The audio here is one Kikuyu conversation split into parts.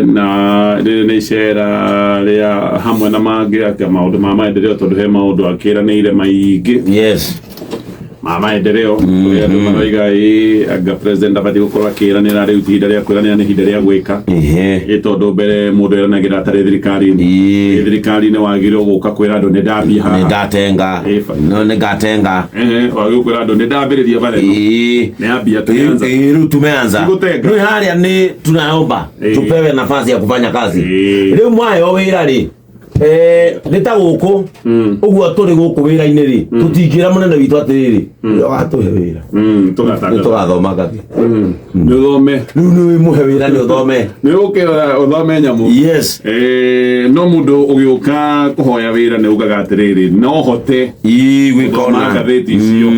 Na rĩrĩ nĩ icera rĩa hamwe na mangĩ aka maũndũ ma maendeleo, tondũ he maũndũ akĩranĩire maingĩ ma maendeleo kũrĩa andũ maroiga ĩ anga president abatiĩ gũkorwo akĩranĩra. Rĩu ti ihinda rĩa kwĩranĩra, nĩ ihinda rĩa gwĩka. Ĩ tondũ mbere mũndũ eranagĩra atarĩ thirikari-inĩ. Ĩ thirikari-inĩ wagĩrĩirwo gũka kwĩra andũ nĩ ndambia Nĩ haha. ndatenga. Ĩ. No nĩ ngatenga. Ehe, wagĩrĩirwo kwĩra andũ nĩ ndambĩrĩria bara ĩno. Nĩ ambia, tumeanza. Rĩu tumeanza. Sikutenga. Rĩu harĩa nĩ tunaomba tupewe nafasi ya kufanya kazi. Rĩu mwayo wĩra rĩ, nĩ ta gũkũ ũguo tũrĩ gũkũ wĩra-inĩ rĩ, tũtingĩra mũnene witũ atĩrĩrĩ, watũhe wĩra nĩ Tũgatangatha. Tũgathoma ngathĩ. Nĩ ũthome. Rĩu nĩ mũhe wĩra nĩ ũthome. Nĩ ũke ũthome nyamũ. No mũndũ ũgĩũka kũhoya wĩra nĩ ugaga atĩrĩrĩ, no hote Ii, gwĩka gũthoma ona ngathĩti icio.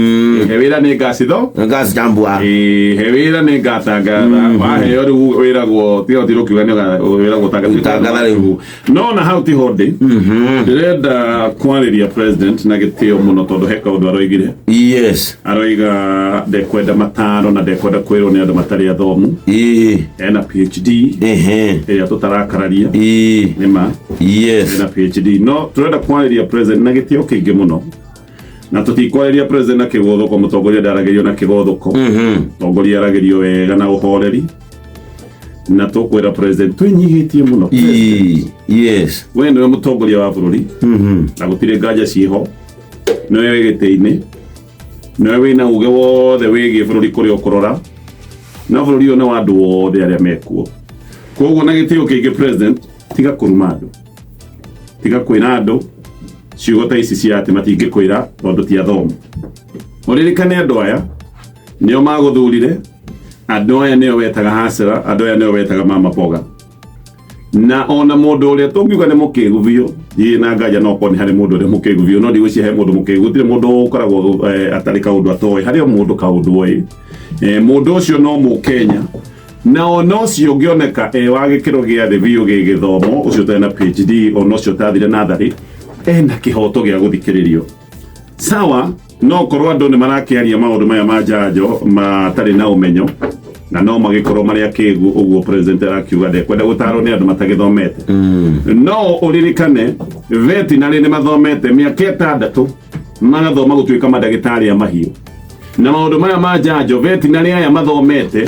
He wĩra nĩ ngacitho. Ngacitambua. He wĩra nĩ ngatangatha. Waheo rĩu wĩragwo tiga ũtirĩ ũkiuga nĩ wĩragwo ũtangathe. Ũtangatha rĩu. No na hau tiho ndĩ. Ndĩrenda kwarĩria president na gĩtĩo mũno, tondũ he kaũndũ aroigire. Aroiga ndekwenda mataro na ndekwenda kwĩrwo nĩ andũ matarĩ athomu. Ena PhD ĩrĩa tũtarakararia. Nĩ ma ena PhD, no tũrenda kwarĩria president na gĩtĩo kĩingĩ mũno, na tũtikwarĩria president na kĩgũthũko. Mũtongoria ndaragĩrio na kĩgũthũko. Mũtongoria aragĩrio wega na ũhoreri, na tũkwĩra president twĩnyihĩtie mũno. President, we nĩwe mũtongoria wa bũrũri na gũtirĩ nganja ciĩho, nĩwe wĩ gĩtĩ-inĩ, nĩwe wĩna uge wothe wĩgiĩ bũrũri kũrĩa ũkũrora, na bũrũri ũyũ nĩ wa andũ othe arĩa mekuo. Koguo na gĩtĩo kĩingĩ, president, tiga kũruma andũ, tiga kwĩra andũ ciugo ta ici cia atĩ matingĩkwĩra tondũ ti athomu. Ũririkane andũ aya nĩo magũthurire, andũ aya nĩo wetaga hasara, andũ aya nĩo wetaga mama mboga. Na ona mũndũ ũrĩa tũngiuga nĩ mũkĩgu biũ, ndirĩ na nganja no korwo nĩ harĩ mũndũ ũrĩa mũkĩgu biũ, no ndigwĩciria he mũndũ mũkĩgu. Gũtirĩ mũndũ ũkoragwo atarĩ kaũndũ atoĩ, harĩ o mũndũ kaũndũ oĩ. Mũndũ ũcio no mũkenya, na ona ũcio ũngĩoneka e wa gĩkĩro gĩa thĩ biũ gĩ gĩthomo, ũcio ũtarĩ na PhD, ona ũcio ũtathire natharĩ, ena kĩhoto gĩa gũthikĩrĩrio. Sawa, no korwo andũ nĩ marakĩaria maũndũ maya ma njanjo matarĩ na ũmenyo, na no magĩkorwo marĩ akĩgu ũguo president arakiuga ndekwenda gũtarwo nĩ andũ matagĩthomete. No ũririkane veterinary nĩ mathomete mĩaka 6 magathoma gũtuĩka mandagĩtarĩ a mahiũ, na maũndũ maya ma njanjo veterinary aya mathomete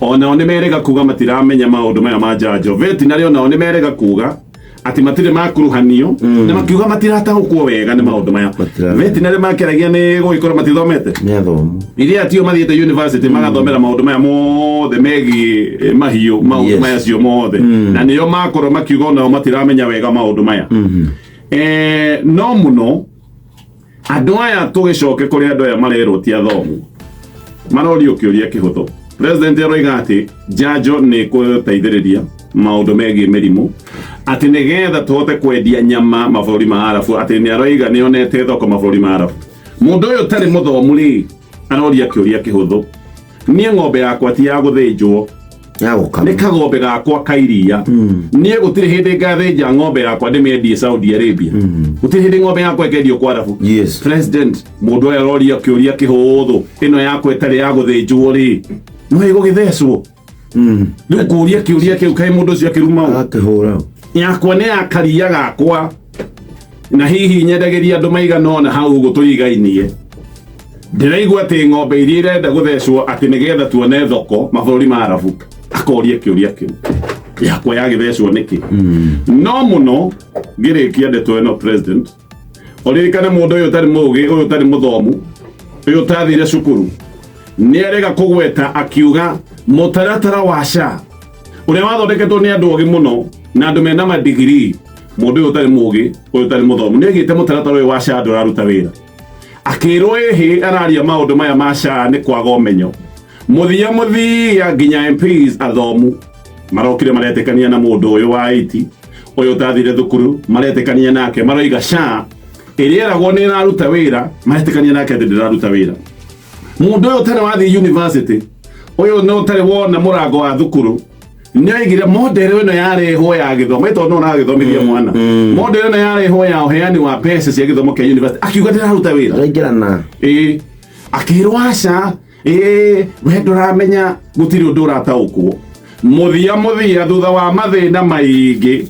onao nĩ merega kuga matiramenya maũndũ maya ma njanjo. Veterinary onao nĩ merega kuga atĩ matirĩ makuruhanio na makiuga matirataũkwo wega nĩ maũndũ maya. Veterinary makĩaragia nĩ gũgĩkorwo matithomete. Nĩ athomu. Iria tio mathiĩte university magathomera maũndũ maya mothe megiĩ mahiũ, maũndũ maya cio mothe, na nĩo makorwo makiuga onao matiramenya wega maũndũ maya. No mũno andũ aya, tũgĩcoke kũrĩ andũ aya marerwo ti athomu, marorio kĩũria kĩhũthũ. President aroiga atĩ njanjo nĩ ĩgũteithĩrĩria maũndũ megiĩ mĩrimũ, atĩ nĩgetha tũhote kwendia nyama mabũrũri ma Arabu, atĩ nĩ aroiga nĩ onete thoko mabũrũri ma Arabu. Mũndũ ũyũ ũtarĩ mũthomu rĩ, aroria kĩũria kĩhũthũ: niĩ ng'ombe yakwa ti ya gũthĩnjwo, Ya gũkama. Nĩ kagombe gakwa ka iria. Niĩ gũtirĩ hĩndĩ ngathĩnja ng'ombe yakwa ndĩmĩendie Saudi Arabia. Gũtirĩ hĩndĩ ng'ombe yakwa ĩkendio kwa Arabu. President, mũndũ ũyũ aroria kĩũria kĩhũthũ: ĩno yakwa ĩtarĩ ya gũthĩnjwo rĩ, no ĩgũgĩthecwo? Rĩu kũria kĩũria kĩu, kaĩ mũndũ ũcio akĩruma ũ? Agakĩhũra. Yakwa nĩ ya karia gakwa, na hihi nyendagĩria andũ maigana ũna hau ũguo tũrigainie. Ndĩraigua atĩ ng'ombe iria irenda gũthecwo atĩ nĩgetha tuone thoko mabũrũri ma Arabu. Akoria kĩũria kĩu, yakwa yagĩthecwo nĩkĩ? No mũno ngĩrĩkia ndeto ĩno, president, ũririkane mũndũ ũyũ ũtarĩ mũũgĩ, ũyũ ũtarĩ mũthomu, ũyũ ũtathire cukuru, nĩ arega kũgweta akiuga mũtaratara wa SHA ũrĩa wathondeketwo nĩ andũ ogĩ mũno na andũ mena madigiri. Mũndũ ũyũ ũtarĩ mũũgĩ, ũyũ ũtarĩ mũthomu, nĩ aigĩte mũtaratara ũyũ wa SHA ndũraruta wĩra. Akĩrwo ĩhĩ araria maũndũ maya ma SHA nĩ kwaga ũmenyo. Mũthia mũthia nginya MPs athomu marokire maretĩkania na mũndũ ũyũ wa IT, ũyũ ũtathire thukuru, maretĩkania nake, maroiga SHA ĩrĩa ĩragwo nĩ ĩraruta wĩra, maretĩkania nake atĩ ndĩraruta wĩra. Mũndũ ũyũ ũtarĩ wathiĩ university, ũyũ nĩ ũtarĩ wona mũrango wa thukuru, nĩ oigire model ĩno yarehwo ya gĩthomo, ĩtondũ no ũragĩthomithia mwana, model ĩno yarehwo ya ũheani wa mbeca cia gĩthomo kĩa university, akiuga ndĩraruta wĩra. Araingĩrana. Ĩĩ, akĩrwo aca, ĩĩ, we ndũramenya, gũtirĩ ũndũ ũrataũkwo. Mũthia mũthia thutha wa mathĩna maingĩ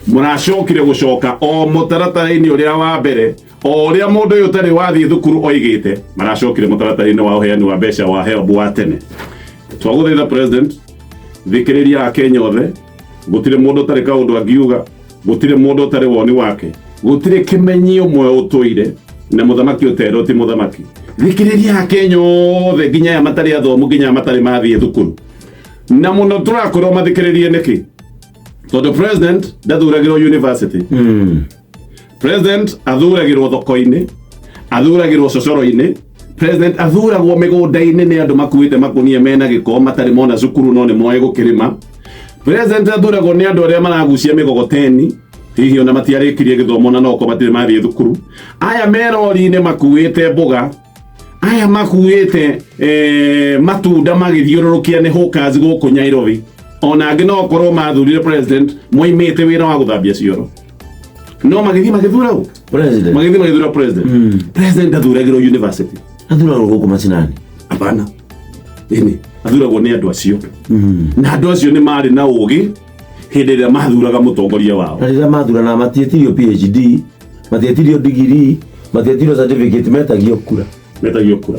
mũracokire gũcoka o mũtaratara-inĩ ũrĩa wa mbere o ũrĩa mũndũ ũyũ ũtarĩ wathiĩ thukuru oigĩte. Maracokire mũtaratara-inĩ wa ũheani wa mbeca wa HELB wa tene. Twagũthaitha president, thikĩrĩria Akenya othe. Gũtirĩ mũndũ ũtarĩ kaũndũ angiuga, gũtirĩ mũndũ ũtarĩ woni wake, gũtirĩ kĩmenyi ũmwe ũtũire na mũthamaki ũterwo ti mũthamaki. Thikĩrĩria Akenya othe, nginya aya matarĩ athomu, nginya aya matarĩ mathiĩ thukuru, na mũno tũrakorwo mathikĩrĩrie nĩkĩ? Tondũ president ndathuragĩrwo university. President athuragĩrwo thoko-inĩ, athuragĩrwo cocoro-inĩ, president athuragwo mĩgũnda-inĩ nĩ andũ makuĩte makũnia mena gĩko, matarĩ mona cukuru no nĩ moĩ gũkĩrĩma. President athuragwo nĩ andũ arĩa maragucia mĩgogoteni, hihi ona matiarĩkirie gĩthomo na noko matirĩ mathiĩ thukuru. Aya me rori-inĩ makuĩte mboga, aya makuĩte matunda magĩthiũrũrũkia nĩ hawkers gũkũ Nairobi, ona angĩ no korwo mathurire president moimĩte wĩra wa gũthambia cioro, no magĩthiĩ magĩthura ũ? President. Magĩthiĩ magĩthura president. President athuragĩrwo university? Athuragwo gũkũ macinani. Hapana, ĩni athuragwo nĩ andũ acio, na andũ acio nĩ marĩ na ũgĩ hĩndĩ ĩrĩa mathuraga mũtongoria wao. Na rĩrĩa mathurana matiĩtirio PhD, matiĩtirio degree, matiĩtirio certificate, metagio kura. Metagio kura.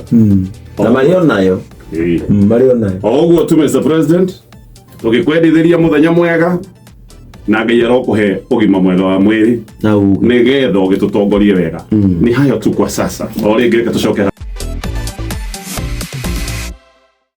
Na marĩ onayo. Marĩ onayo. O ũguo tu, Mr President, tũgĩkwendithĩria mũthenya mwega na Ngai arokũhe ũgima mwega wa mwĩrĩ na ũgĩ nĩgetha ũgĩtũtongorie wega. Nĩ hayo tu kwa sasa. O rĩngĩ reke tũcoke.